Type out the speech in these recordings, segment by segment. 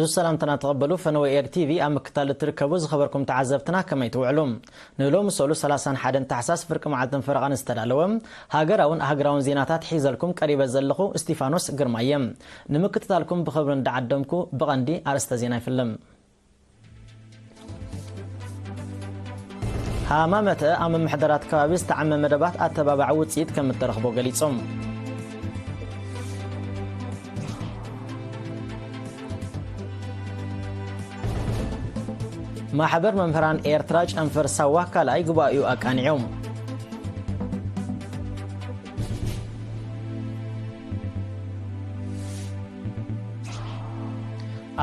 እዚ ሰላምታና ተቐበሉ። ፈነወ ኤር ቲቪ ኣብ ምክታል እትርከቡ ዝኸበርኩም ተዓዘብትና ከመይ ትውዕሉ? ንሎሚ ሰሉ ሰላሳን ሓደን ታሕሳስ ፍርቂ መዓልትን ፈረቓን ዝተዳለወ ሃገራውን ኣህግራውን ዜናታት ሒዘልኩም ቀሪበ ዘለኹ እስቲፋኖስ ግርማ እየ። ንምክትታልኩም ብኽብሪ እንዳዓደምኩ ብቐንዲ ኣርእስተ ዜና ይፍልም። ሃማመተ ኣብ ምምሕዳራት ከባቢ ዝተዓመ መደባት ኣተባባዒ ውፅኢት ከም እተረኽቦ ገሊጾም። ማሕበር መምህራን ኤርትራ ጨንፈር ሳዋ ካልኣይ ጉባኤኡ ኣቃኒዑ።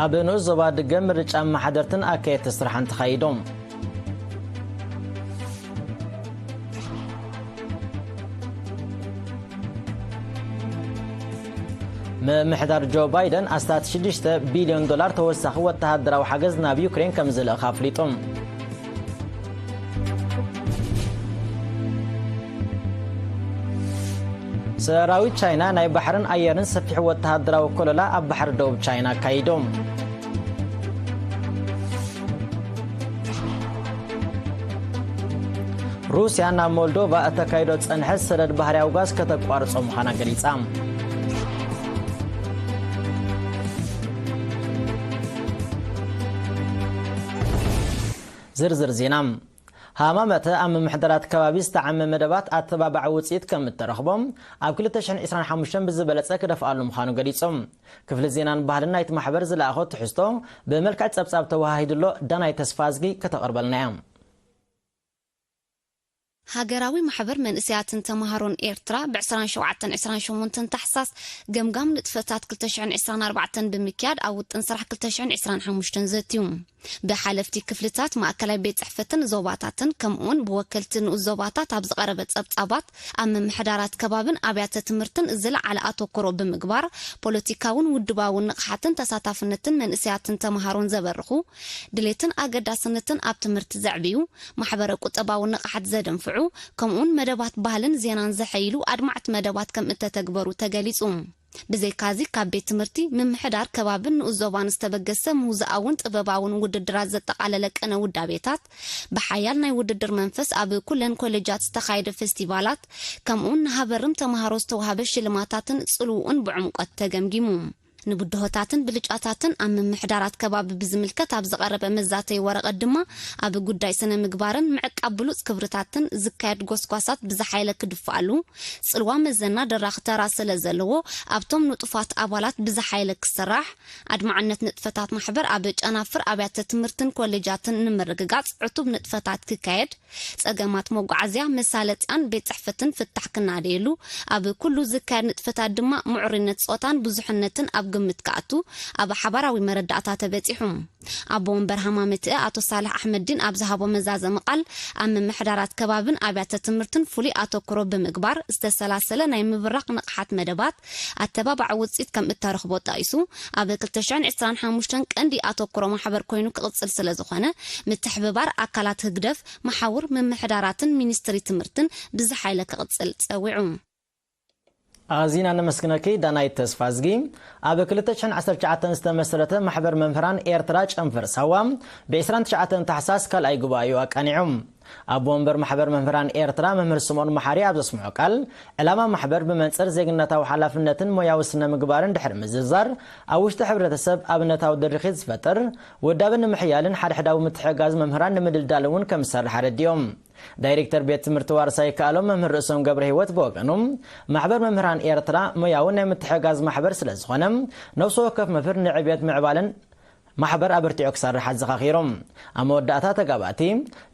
ኣብ ንኡስ ዞባ ድገ ምርጫ ኣመሓደርትን ኣካየድቲ ስራሕን ተኻይዶም። ምምሕዳር ጆ ባይደን ኣስታት ሽዱሽተ ቢልዮን ዶላር ተወሳኺ ወተሃደራዊ ሓገዝ ናብ ዩክሬን ከም ዝልእኽ ኣፍሊጡ። ሰራዊት ቻይና ናይ ባሕርን ኣየርን ሰፊሕ ወተሃደራዊ ኮለላ ኣብ ባሕሪ ደቡብ ቻይና ኣካይዶም። ሩስያ ናብ ሞልዶቫ እተካይዶ ዝጸንሐት ሰደድ ባህርያዊ ጋዝ ከተቋርጾ ምዃና ገሊጻ። ዝርዝር ዜና። ሃማመተ ኣብ ምምሕዳራት ከባቢ ዝተዓመ መደባት ኣተባባዒ ውፅኢት ከም እተረኽቦ ኣብ ክልተ ሽሕን ዕስራን ሓሙሽተን ብዝበለፀ ክደፍኣሉ ምዃኑ ገሊጹ። ክፍሊ ዜናን ባህልን ናይቲ ማሕበር ዝለኣኾ ትሕዝቶ ብመልክዕ ጸብጻብ ተወሃሂዱሎ። ዳናይ ተስፋዝጊ ከተቕርበልና እያ። ሃገራዊ ማሕበር መንእሰያትን ተምሃሮን ኤርትራ ብ ዕስራን ሸውዓተን ዕስራን ሸሞንተን ታሕሳስ ገምጋም ንጥፈታት ክልተ ሽሕን ዕስራን ኣርባዕተን ብምክያድ ኣብ ውጥን ስራሕ ክልተ ሽሕን ዕስራን ሓሙሽተን ዘትዩ። ብሓለፍቲ ክፍልታት ማእከላይ ቤት ጽሕፈትን ዞባታትን ከምኡውን ብወከልቲ ንኡስ ዞባታት ኣብ ዝቐረበ ጸብጻባት ኣብ ምምሕዳራት ከባብን ኣብያተ ትምህርትን ዝለዓለ ኣተኩሮ ብምግባር ፖለቲካውን ውድባውን ንቕሓትን ተሳታፍነትን መንእሰያትን ተምሃሮን ዘበርኹ ድሌትን ኣገዳስነትን ኣብ ትምህርቲ ዘዕብዩ ማሕበረ ቁጠባዊ ንቕሓት ዘደንፍዑ ከምኡውን መደባት ባህልን ዜናን ዘሐይሉ ኣድማዕቲ መደባት ከም እተተግበሩ ተገሊጹ። ብዘይካዚ ካብ ቤት ትምህርቲ ምምሕዳር ከባብን ንኡስ ዞባን ዝተበገሰ ምህዞኣውን ጥበባውን ውድድራት ዘጠቓለለ ቅነ ውዳቤታት ብሓያል ናይ ውድድር መንፈስ ኣብ ኩለን ኮሌጃት ዝተኻየደ ፌስቲቫላት ከምኡውን ንሃበርም ተምሃሮ ዝተዋህበ ሽልማታትን ጽልውኡን ብዕምቆት ተገምጊሙ። ንብድሆታትን ብልጫታትን ኣብ ምምሕዳራት ከባቢ ብዝምልከት ኣብ ዝቐረበ መዛተይ ወረቐት ድማ ኣብ ጉዳይ ስነ ምግባርን ምዕቃብ ብሉጽ ክብርታትን ዝካየድ ጎስጓሳት ብዝሓይለ ክድፍኣሉ ጽልዋ መዘና ደራኺ ተራ ስለ ዘለዎ ኣብቶም ንጡፋት ኣባላት ብዝሓይለ ክስራሕ ኣድማዕነት ንጥፈታት ማሕበር ኣብ ጨናፍር ኣብያተ ትምህርትን ኮሌጃትን ንምርግጋጽ ዕቱብ ንጥፈታት ክካየድ ጸገማት መጓዓዝያ መሳለጥያን ቤት ጽሕፈትን ፍታሕ ክናደየሉ ኣብ ኩሉ ዝካየድ ንጥፈታት ድማ ምዕሩይነት ጾታን ብዙሕነትን ኣብ ግምት ክኣቱ ኣብ ሓባራዊ መረዳእታ ተበጺሑ። ኣቦ ወንበር ሃማመትእ ኣቶ ሳልሕ ኣሕመድዲን ኣብ ዝሃቦ መዛዘሚ ቃል ኣብ ምምሕዳራት ከባብን ኣብያተ ትምህርትን ፍሉይ ኣተኩሮ ብምግባር ዝተሰላሰለ ናይ ምብራቕ ንቕሓት መደባት ኣተባባዒ ውፅኢት ከም እተረኽቦ ጠቒሱ ኣብ ክልተ ሽሕን ዕስራን ሓሙሽተን ቀንዲ ኣተኩሮ ማሕበር ኮይኑ ክቕፅል ስለ ዝኾነ ምትሕብባር ኣካላት ህግደፍ መሓውር ምምሕዳራትን ሚኒስትሪ ትምህርትን ብዝሓይለ ክቕፅል ፀዊዑ። ኣዚና ነመስግነኪ ዳናይት ተስፋዝጊ። ኣብ ክልተ ሽሕን ዓሰርተ ትሽዓተን ዝተመስረተ ማሕበር መምህራን ኤርትራ ጨንፈር ሳዋ ብ ዕስራን ትሽዓተን ታሕሳስ ካልኣይ ጉባኤኡ ኣቃኒዑ። ኣቦ ወንበር ማሕበር መምህራን ኤርትራ መምህር ስምኦን መሓሪ ኣብ ዘስምዖ ቃል ዕላማ ማሕበር ብመንፅር ዜግነታዊ ሓላፍነትን ሞያዊ ስነ ምግባርን ድሕሪ ምዝርዛር ኣብ ውሽጢ ሕብረተሰብ ኣብነታዊ ድርኺት ዝፈጥር ውዳበ ንምሕያልን ሓድሕዳዊ ምትሕግጋዝ መምህራን ንምድልዳል እውን ከም ዝሰርሕ ኣረዲኦም። ዳይሬክተር ቤት ትምህርቲ ዋርሳይ ይከኣሎም መምህር ርእሶም ገብረ ህይወት ብወገኑ ማሕበር መምህራን ኤርትራ ሞያዊ ናይ ምትሕግጋዝ ማሕበር ስለ ዝኾነ ነፍሲ ወከፍ መምህር ንዕብየት ምዕባለን ማሕበር ኣበርቲዑ ክሰርሕ ኣዘኻኺሮም። ኣብ መወዳእታ ተጋባእቲ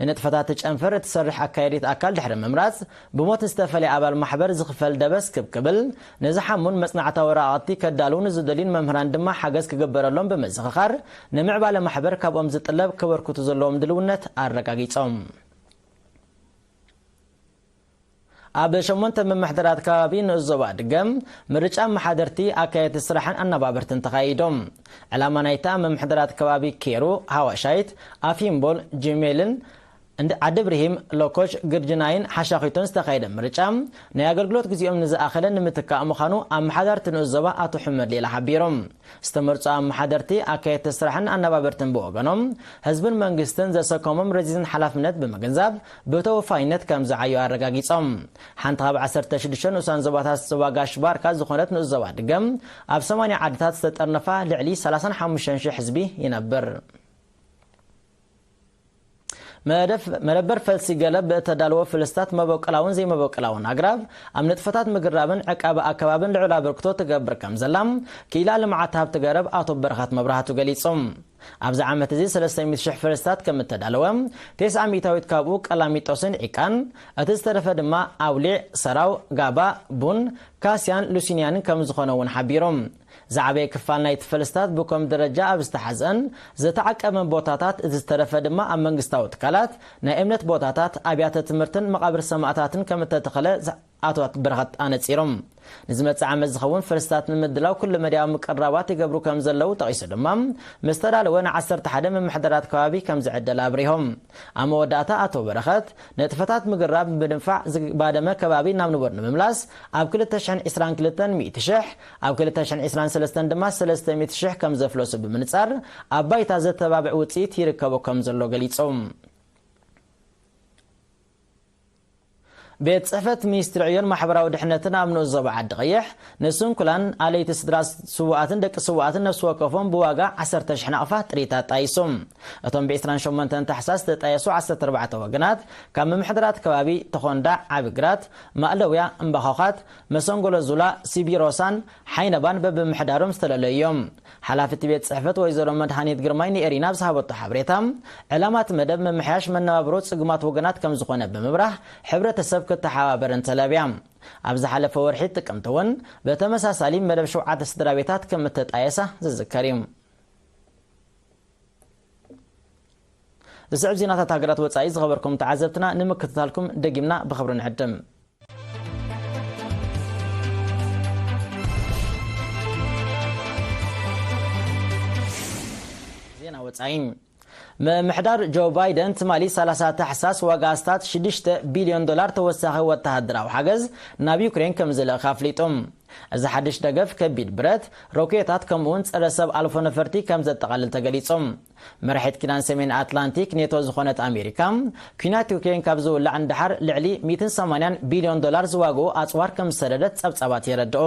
ንንጥፈታት ጨንፈር እትሰርሕ ኣካየዲት ኣካል ድሕሪ ምምራጽ ብሞት ዝተፈለየ ኣባል ማሕበር ዝኽፈል ደበስ ክብ ክብል ንዝሓሙን መጽናዕታዊ ረቓቕቲ ከዳልዉ ንዝደልዩን መምህራን ድማ ሓገዝ ክግበረሎም ብምዝኽኻር ንምዕባለ ማሕበር ካብኦም ዝጥለብ ከበርክቱ ዘለዎም ድልውነት ኣረጋጊጾም። ኣብ ሸሞንተ ምምሕዳራት ከባቢ ንኡስ ዞባ ድገም ምርጫ ኣመሓደርቲ ኣካየድቲ ስራሕን ኣነባበርትን ተኻይዶም። ዕላማ ናይታ ምምሕዳራት ከባቢ ኬሩ፣ ሃዋሻይት፣ ኣፊምቦል፣ ጂሜልን እንዲ ዓዲ ብርሂም፣ ሎኮች፣ ግርጅናይን ሓሻኺቶን ዝተኻየደ ምርጫ ናይ ኣገልግሎት ግዜኦም ንዝኣኸለ ንምትካእ ምዃኑ ኣመሓዳርቲ ንኡስ ዞባ ኣቶ ሕመድ ሌላ ሓቢሮም። ዝተመርጹ ኣመሓደርቲ ኣካየድቲ ስራሕን ኣነባበርትን ብወገኖም ህዝብን መንግስትን ዘሰከሞም ረዚዝን ሓላፍነት ብምግንዛብ ብተወፋይነት ከም ዝዓዩ ኣረጋጊጾም። ሓንቲ ካብ ዓሰርተ ሽዱሽተ ንኡሳን ዞባታት ዞባ ጋሽ ባርካ ዝኾነት ንኡስ ዞባ ድገም ኣብ ሰማንያ ዓድታት ዝተጠርነፋ ልዕሊ ሰላሳን ሓሙሽተን ሽሕ ህዝቢ ይነብር። መደፍ-፣ መደበር ፈልሲ ገለብ ብእተዳለወ ፍልስታት መበቆላውን ዘይመበቆላውን ኣግራብ ኣብ ንጥፈታት ምግራብን ዕቃበ ኣከባብን ልዑል ኣበርክቶ ትገብር ከም ዘላ ክኢላ ልምዓት ሃብቲ ገረብ ኣቶ በረኸት መብራህቱ ገሊጹ። ኣብዚ ዓመት እዚ ሰለስተ ሚእቲ ሽሕ ፍልስታት ከም እተዳለወ፣ ተስዓ ሚእታዊት ካብኡ ቀላሚጦስን ዒቃን፣ እቲ ዝተረፈ ድማ ኣውሊዕ፣ ሰራው፣ ጋባ፣ ቡን፣ ካስያን ሉሲንያንን ከም ዝኾነ እውን ሓቢሩ። ዝዓበየ ክፋል ናይቲ ፈልስታት ብኮም ደረጃ ኣብ ዝተሓዝአን ዝተዓቀበን ቦታታት፣ እቲ ዝተረፈ ድማ ኣብ መንግስታዊ ትካላት፣ ናይ እምነት ቦታታት፣ ኣብያተ ትምህርትን መቓብር ሰማእታትን ከም እተተኸለ ኣቶ በረኸት ኣነጺሮም። ንዝመጽእ ዓመት ዝኸውን ፈልስታት ንምድላው ኩሉ መድያዊ ምቅርራባት ይገብሩ ከም ዘለዉ ጠቒሱ ድማ፣ ምስ ተዳለወ ንዓሰርተ ሓደ ምምሕዳራት ከባቢ ከም ዝዕደል ኣብሪሆም። ኣብ መወዳእታ ኣቶ በረኸት፣ ንጥፈታት ምግራብ ብምድንፋዕ ዝባደመ ከባቢ ናብ ንቡር ንምምላስ ኣብ ክልተ ሽሕን ዕስራን ክልተን ሚእቲ ሽሕ፣ ኣብ ክልተ ሽሕን ዕስራን ሰለስተን ድማ ሰለስተ ሚእቲ ሽሕ ከም ዘፍለሱ ብምንጻር ኣብ ባይታ ዘተባብዕ ውጽኢት ይርከቦ ከም ዘሎ ገሊጾም። ቤት ጽሕፈት ሚኒስትሪ ዕዮን ማሕበራዊ ድሕነትን ኣብ ንኡስ ዞባ ዓዲ ቀይሕ ንስንኩላን ኣለይቲ ስድራ ስዉኣትን ደቂ ስዉኣትን ነፍሲ ወከፎም ብዋጋ ዓሰርተ ሽሕ ናቕፋ ጥሪት ኣጣይሱ። እቶም ብ ዕስራን ሸሞንተን ታሕሳስ ዝተጣየሱ ዓሰርተ ኣርባዕተ ወገናት ካብ ምምሕዳራት ከባቢ ተኾንዳዕ፣ ዓቢግራት፣ ማእለውያ፣ እምባኾኻት፣ መሰንጎሎ ዙላ፣ ሲቢሮሳን ሓይነባን በብምሕዳሮም ዝተለለዩ እዮም። ሓላፊት ቤት ጽሕፈት ወይዘሮ መድሃኒት ግርማይ ንኤሪና ኣብ ዝሃበቶ ሓበሬታ፣ ዕላማ እቲ መደብ ምምሕያሽ መነባብሮ ጽጉማት ወገናት ከም ዝኾነ ብምብራህ፣ ሕብረተሰብ ክተሓባበርን ተላብያ። ኣብ ዝሓለፈ ወርሒ ጥቅምቲ እውን ብተመሳሳሊ መደብ ሸውዓተ ስድራ ቤታት ከም እተጣየሳ ዝዝከር እዩ። ዝስዕብ ዜናታት ሃገራት ወጻኢ ዝኸበርኩም ተዓዘብትና ንምክትታልኩም ደጊምና ብኽብሪ ንዕድም። ዜና ወጻኢ። ምምሕዳር ጆ ባይደን ትማሊ ሰላሳ ታሕሳስ ዋጋ ኣስታት ሽዱሽተ ቢልዮን ዶላር ተወሳኺ ወተሃደራዊ ሓገዝ ናብ ዩክሬን ከም ዝልእኽ ኣፍሊጡ። እዚ ሓድሽ ደገፍ ከቢድ ብረት፣ ሮኬታት፣ ከምኡውን ጸረ ሰብ ኣልፎ ነፈርቲ ከም ዘጠቓልል ተገሊጹ። መራሒት ኪዳን ሰሜን ኣትላንቲክ ኔቶ ዝኾነት ኣሜሪካ፣ ኲናት ዩክሬን ካብ ዝውላዕ ንደሓር ልዕሊ ሚእትን ሰማንያን ቢልዮን ዶላር ዝዋግኡ ኣጽዋር ከም ዝሰደደት ጸብጻባት የረድኡ።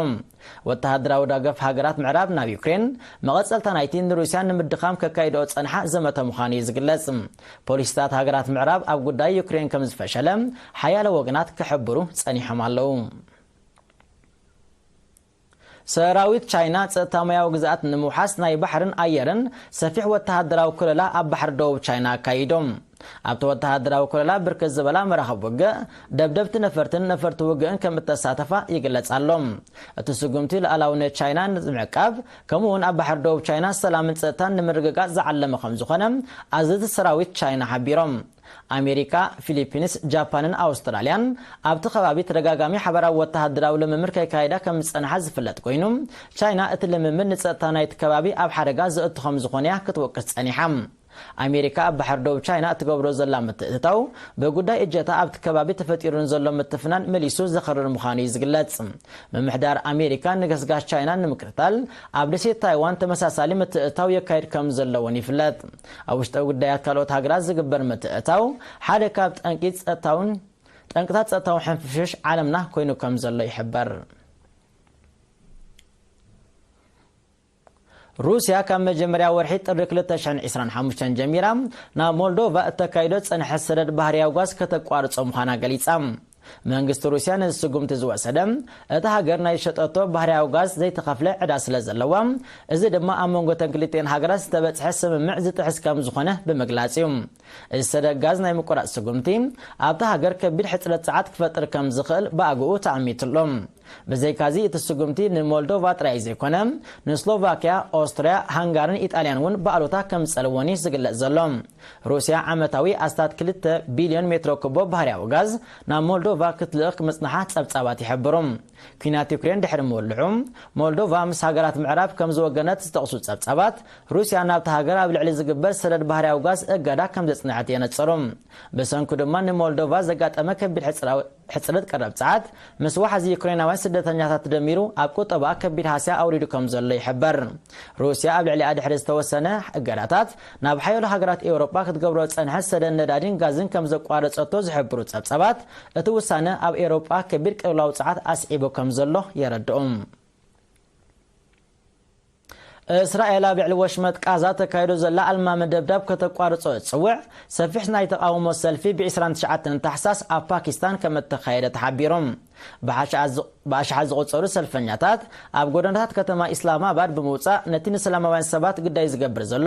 ወተሃደራዊ ደገፍ ሃገራት ምዕራብ ናብ ዩክሬን፣ መቐጸልታ ናይቲ ንሩስያ ንምድኻም ከካይድኦ ጸንሓ ዘመተ ምዃኑ እዩ ዝግለጽ። ፖሊሲታት ሃገራት ምዕራብ ኣብ ጉዳይ ዩክሬን ከም ዝፈሸለ ሓያሎ ወገናት ክሕብሩ ጸኒሖም ኣለዉ። ሰራዊት ቻይና ጸጥታ ማያዊ ግዝኣት ንምውሓስ ናይ ባሕርን ኣየርን ሰፊሕ ወተሃደራዊ ኮለላ ኣብ ባሕሪ ደቡብ ቻይና ኣካይዶም። ኣብቲ ወተሃደራዊ ኮለላ ብርክት ዝበላ መራኽብ ውግእ፣ ደብደብቲ ነፈርትን ነፈርቲ ውግእን ከም እተሳተፋ ይግለጽ ኣሎ። እቲ ስጉምቲ ልኣላውነት ቻይና ንምዕቃብ፣ ከምኡ እውን ኣብ ባሕሪ ደቡብ ቻይና ሰላምን ጸጥታን ንምርግጋጽ ዝዓለመ ከም ዝኾነ ኣዘዝቲ ሰራዊት ቻይና ሓቢሮም። ኣሜሪካ፣ ፊሊፒንስ፣ ጃፓንን ኣውስትራልያን ኣብቲ ከባቢ ተደጋጋሚ ሓበራዊ ወተሃደራዊ ልምምድ ከካይዳ ከም ዝጸንሓ ዝፍለጥ ኮይኑ፣ ቻይና እቲ ልምምድ ንጸጥታ ናይቲ ከባቢ ኣብ ሓደጋ ዘእቱ ከም ዝኾነ እያ ክትወቅስ ጸኒሓ። ኣሜሪካ ኣብ ባሕሪ ደቡብ ቻይና እትገብሮ ዘላ ምትእትታው፣ ብጉዳይ እጀታ ኣብቲ ከባቢ ተፈጢሩ ንዘሎ ምትፍናን መሊሱ ዘኽርር ምዃኑ እዩ ዝግለጽ። ምምሕዳር ኣሜሪካ ንገስጋስ ቻይና ንምክትታል ኣብ ደሴት ታይዋን ተመሳሳሊ ምትእትታው የካይድ ከም ዘሎ እውን ይፍለጥ። ኣብ ውሽጣዊ ጉዳያት ካልኦት ሃገራት ዝግበር ምትእትታው ሓደ ካብ ጠንቂ ጸጥታውን፣ ጠንቅታት ጸጥታውን ሕንፍሽፍሽ ዓለምና ኮይኑ ከም ዘሎ ይሕበር። ሩስያ ካብ መጀመርያ ወርሒ ጥሪ ክልተ ሽሕን ዕስራን ሓሙሽተን ጀሚራ ናብ ሞልዶቫ እተካይዶ ዝጸንሐት ሰደድ ባህርያዊ ጓዝ ከተቋርጾ ምዃና ገሊጻ። መንግስቲ ሩስያ ነዚ ስጉምቲ ዝወሰደ፣ እታ ሃገር ናይ ዝሸጠቶ ባህርያዊ ጋዝ ዘይተኸፍለ ዕዳ ስለ ዘለዋ፣ እዚ ድማ ኣብ መንጎ እተን ክልቲኤን ሃገራት ዝተበጽሐ ስምምዕ ዝጥሕስ ከም ዝኾነ ብምግላጽ እዩ። እዚ ሰደድ ጋዝ ናይ ምቁራጽ ስጉምቲ፣ ኣብታ ሃገር ከቢድ ሕጽረት ጸዓት ክፈጥር ከም ዝኽእል ብኣግኡ ተኣሚቱ ኣሎ። ብዘይካዚ፣ እቲ ስጉምቲ ንሞልዶቫ ጥራይ ዘይኮነ፣ ንስሎቫኪያ፣ ኦስትርያ፣ ሃንጋርን ኢጣልያን እውን ብኣሉታ ከም ዝጸልወን እዩ ዝግለጽ ዘሎ። ሩስያ ዓመታዊ ኣስታት ክልተ ቢልዮን ሜትሮ ኩቦ ባህርያዊ ጋዝ ናብ ሞልዶቫ ክትልእኽ ምጽንሓ ጸብጻባት ይሕብሩ። ኲናት ዩክሬን ድሕሪ ምውልዑ፣ ሞልዶቫ ምስ ሃገራት ምዕራብ ከም ዝወገነት ዝጠቕሱ ጸብጻባት፣ ሩስያ ናብታ ሃገር ኣብ ልዕሊ ዝግበር ሰደድ ባህርያዊ ጋዝ እገዳ ከም ጽንዓት የነጸሩ። ብሰንኩ ድማ ንሞልዶቫ ዘጋጠመ ከቢድ ሕጽራዊ-፣ ሕጽረት ቀረብ ጸዓት ምስ ዋሕዚ ዩክሬናውያን ስደተኛታት ተደሚሩ ኣብ ቁጠባ ከቢድ ሃስያ ኣውሪዱ ከም ዘሎ ይሕበር። ሩስያ ኣብ ልዕሊኣ ድሕሪ ዝተወሰነ እገዳታት ናብ ሓያሎ ሃገራት ኤውሮጳ ክትገብሮ ዝጸንሐት ሰደድ ነዳዲን ጋዝን ከም ዘቋረጸቶ ዝሕብሩ ጸብጻባት፣ እቲ ውሳነ ኣብ ኤውሮጳ ከቢድ ቅልውላው ጸዓት ኣስዒቡ ከም ዘሎ የረድኡ። እስራኤል ኣብ ልዕሊ ወሽመጥ ቃዛ ተካይዶ ዘላ ኣልማሚ ደብዳብ ከተቋርጾ እትጽውዕ ሰፊሕ ናይ ተቓውሞ ሰልፊ ብ ዕስራን ትሽዓተን ታሕሳስ ኣብ ፓኪስታን ከም እተኻየደ ተሓቢሩ። ብሓሽዓ ዝ-፣ ብኣሽሓት ዝቑጸሩ ሰልፈኛታት ኣብ ጎደናታት ከተማ ኢስላማባድ ብምውጻእ ነቲ ንሰላማውያን ሰባት ግዳይ ዝገብር ዘሎ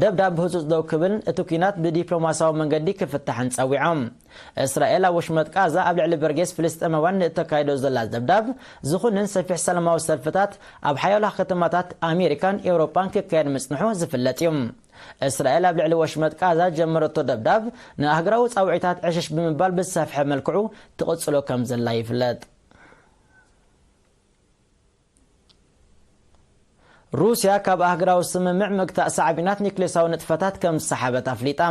ደብዳብ ብህጹጽ ደው ክብልን እቲ ኲናት ብዲፕሎማስያዊ መንገዲ ክፍታሕን ጸዊዖም። እስራኤል ኣብ ወሽመጥ ቃዛ ኣብ ልዕሊ በርጌስ ፍልስጤማውያን ንእተካይዶ ዘላ ደብዳብ ዝኹንን ሰፊሕ ሰላማዊ ሰልፍታት ኣብ ሓያሎ ከተማታት ኣሜሪካን ኤውሮጳን ክካየድ ምጽንሑ ዝፍለጥ እዩ። እስራኤል ኣብ ልዕሊ ወሽመጥ ቃዛ ጀመረቶ ደብዳብ ንኣህግራዊ ጻውዒታት ዕሽሽ ብምባል ብዝሰፍሐ መልክዑ ትቕጽሎ ከም ዘላ ይፍለጥ። ሩስያ ካብ ኣህግራዊ ስምምዕ ምግታእ ሳዕቤናት ኒክሌሳዊ ንጥፈታት ከም ዝሰሓበት ኣፍሊጣ።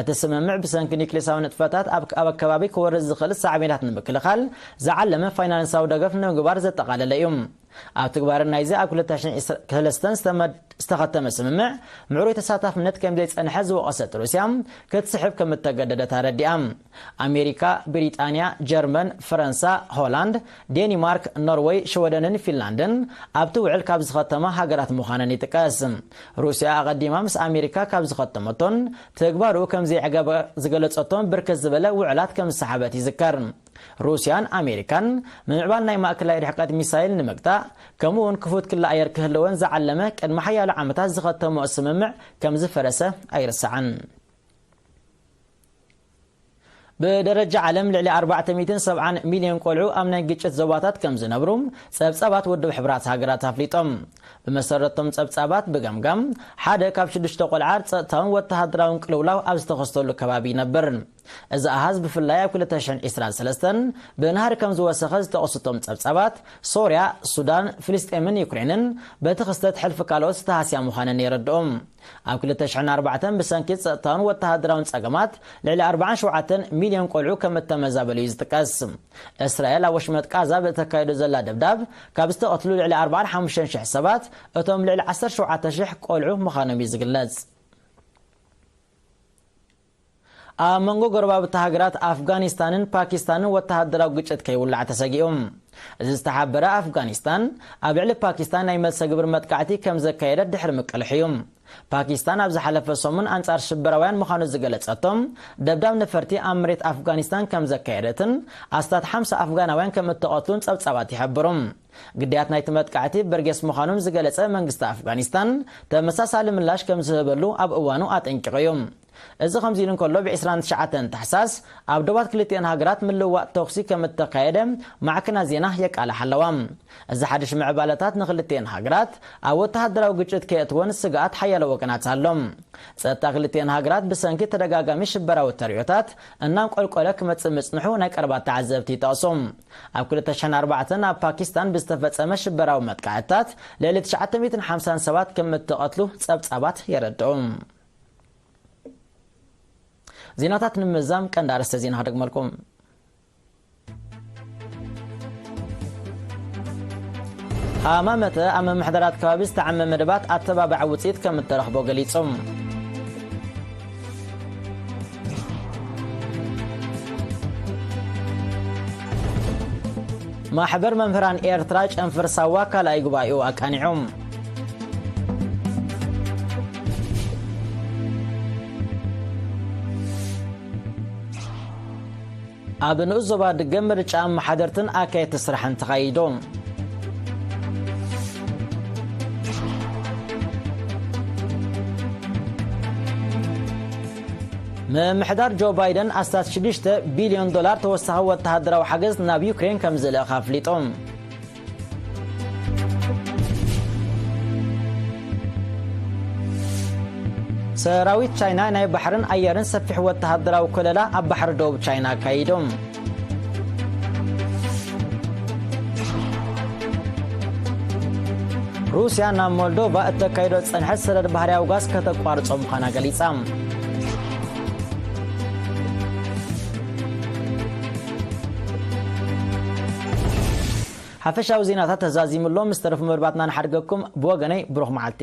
እቲ ስምምዕ ብሰንኪ ኒክሌሳዊ ንጥፈታት ኣብ፣ ኣብ ኣከባቢ ክወርድ ዝኽእል ሳዕቤናት ንምክልኻል ዝዓለመ ፋይናንሳዊ ደገፍ ንምግባር ዘጠቓለለ እዩ። ኣብ ትግባረ ናይዚ ኣብ ክልተ ሽሕን ሰለስተን ዝተመድ-፣ ዝተኸተመ ስምምዕ ምዕሩይ ተሳታፍነት ከም ዘይጸንሐ ዝወቐሰት ሩስያ ክትስሕብ ከም እተገደደት ኣረዲኣ። ኣሜሪካ፣ ብሪጣንያ፣ ጀርመን፣ ፈረንሳ፣ ሆላንድ፣ ዴኒማርክ፣ ኖርወይ፣ ሽወደንን ፊንላንድን ኣብቲ ውዕል ካብ ዝኸተማ ሃገራት ምዃነን ይጥቀስ። ሩስያ ኣቐዲማ ምስ ኣሜሪካ ካብ ዝኸተመቶን ተግባሩ ከም ዘይዕገበ ዝገለጸቶን ብርክት ዝበለ ውዕላት ከም ዝሰሓበት ይዝከር። ሩስያን ኣሜሪካን ምምዕባል ናይ ማእከላይ ርሕቀት ሚሳይል ንምግታእ፣ ከምኡ እውን ክፉት ክሊ ኣየር ክህልወን ዝዓለመ ቅድሚ ሓያሎ ዓመታት ዝኸተመኦ ስምምዕ ከም ዝፈረሰ ኣይርሳዕን። ብደረጃ ዓለም ልዕሊ ኣርባዕተ ሚእትን ሰብዓን ሚልዮን ቆልዑ ኣብ ናይ ግጭት ዞባታት ከም ዝነብሩ ጸብጻባት ውድብ ሕብራት ሃገራት ኣፍሊጦም። ብመሰረቶም ጸብጻባት ብገምጋም ሓደ ካብ ሽዱሽተ ቆልዓ ጸጥታውን ወተሃደራውን ቅልውላው ኣብ ዝተኸስተሉ ከባቢ ይነብር። እዚ ኣሃዝ ብፍላይ ኣብ ክልተ ሽሕን ዕስራን ሰለስተን ብናህሪ ከም ዝወሰኸ ዝጠቕሱ እቶም ጸብጻባት፣ ሶርያ፣ ሱዳን፣ ፍልስጤምን ዩክሬንን በቲ ክስተት ሕልፊ ካልኦት ዝተሃስያ ምዃነን የረድኡ። ኣብ ክልተ ሽሕን ኣርባዕተን ብሰንኪ ጸጥታውን ወተሃደራውን ጸገማት ልዕሊ ኣርባዓን ሸውዓተን ሚልዮን ቆልዑ ከም እተመዛበሉ እዩ ዝጥቀስ። እስራኤል ኣብ ወሽመጥ ቃዛ ብእተካይዶ ዘላ ደብዳብ ካብ ዝተቐትሉ ልዕሊ ኣርባዓን ሓሙሽተን ሽሕ ሰባት እቶም ልዕሊ ዓሰርተ ሸውዓተ ሽሕ ቆልዑ ምዃኖም እዩ ዝግለጽ። ኣብ መንጎ ጎረባብቲ ሃገራት ኣፍጋኒስታንን ፓኪስታንን ወተሃደራዊ ግጭት ከይውላዕ ተሰጊኡ። እዚ ዝተሓበረ ኣፍጋኒስታን ኣብ ልዕሊ ፓኪስታን ናይ መልሰ ግብሪ መጥቃዕቲ ከም ዘካየደት ድሕሪ ምቅልሑ እዩ። ፓኪስታን ኣብ ዝሓለፈ ሰሙን ኣንጻር ሽበራውያን ምዃኑ ዝገለጸቶም ደብዳብ ነፈርቲ ኣብ መሬት ኣፍጋኒስታን ከም ዘካየደትን ኣስታት ሓምሳ ኣፍጋናውያን ከም እተቐትሉን ጸብጻባት ይሕብሩ። ግዳያት ናይቲ መጥቃዕቲ በርጌስ ምዃኖም ዝገለጸ መንግስቲ ኣፍጋኒስታን ተመሳሳሊ ምላሽ ከም ዝህበሉ ኣብ እዋኑ ኣጠንቂቑ እዩ። እዚ ከምዚ ኢሉ እንከሎ፣ ብ ዕስራን ትሽዓተን ታሕሳስ ኣብ ዶባት ክልቲአን ሃገራት ምልውዋጥ ተኹሲ ከም እተካየደ ማዕከናት ዜና የቃልሓ ኣለዋ። እዚ ሓድሽ ምዕባለታት ንክልቲአን ሃገራት ኣብ ወተሃደራዊ ግጭት ከየእትወን ስግኣት ሓያሎ ወገናት ኣሎ። ጸጥታ ክልቲአን ሃገራት ብሰንኪ ተደጋጋሚ ሽበራዊ ተርእዮታት እናንቆልቆለ ክመጽእ ምጽንሑ ናይ ቀረባ ተዓዘብቲ ይጠቕሱ። ኣብ ክልተ ሽሕን ኣርባዕተን ኣብ ፓኪስታን ብዝተፈጸመ ሽበራዊ መጥቃዕትታት ልዕሊ ትሽዓተ ሚእትን ሓምሳን ሰባት ከም እተቐትሉ ጸብጻባት የረድኡ። ዜናታት ንምዛም ቀንዲ ኣርእስተ ዜና ክደግመልኩም። ሃማመተ ኣብ ምምሕዳራት ከባቢ ዝተዓመ መደባት ኣተባባዒ ውፅኢት ከም እተረኽቦ ገሊጹ። ማሕበር መምህራን ኤርትራ ጨንፈር ሳዋ ካልኣይ ጉባኤኡ ኣቃኒዑ። ኣብ ንኡስ ዞባ ድገም ምርጫ ኣመሓደርትን ኣካየድቲ ስራሕን ተኻይዱ። ምምሕዳር ጆ ባይደን ኣስታት ሽዱሽተ ቢልዮን ዶላር ተወሳኺ ወተሃደራዊ ሓገዝ ናብ ዩክሬን ከም ዝልእኽ ኣፍሊጡ። ሰራዊት ቻይና ናይ ባሕርን ኣየርን ሰፊሕ ወተሃደራዊ ኮለላ ኣብ ባሕሪ ደቡብ ቻይና ኣካይዶም። ሩስያ ናብ ሞልዶቫ እተካይዶ ዝጸንሐት ሰደድ ባህርያዊ ጋዝ ከተቋርጾ ምዃና ገሊጻ። ሓፈሻዊ ዜናታት ተዛዚሙ ኣሎ። ምስ ተረፉ መርባትና ንሓድገኩም። ብወገነይ ብሩኽ መዓልቲ።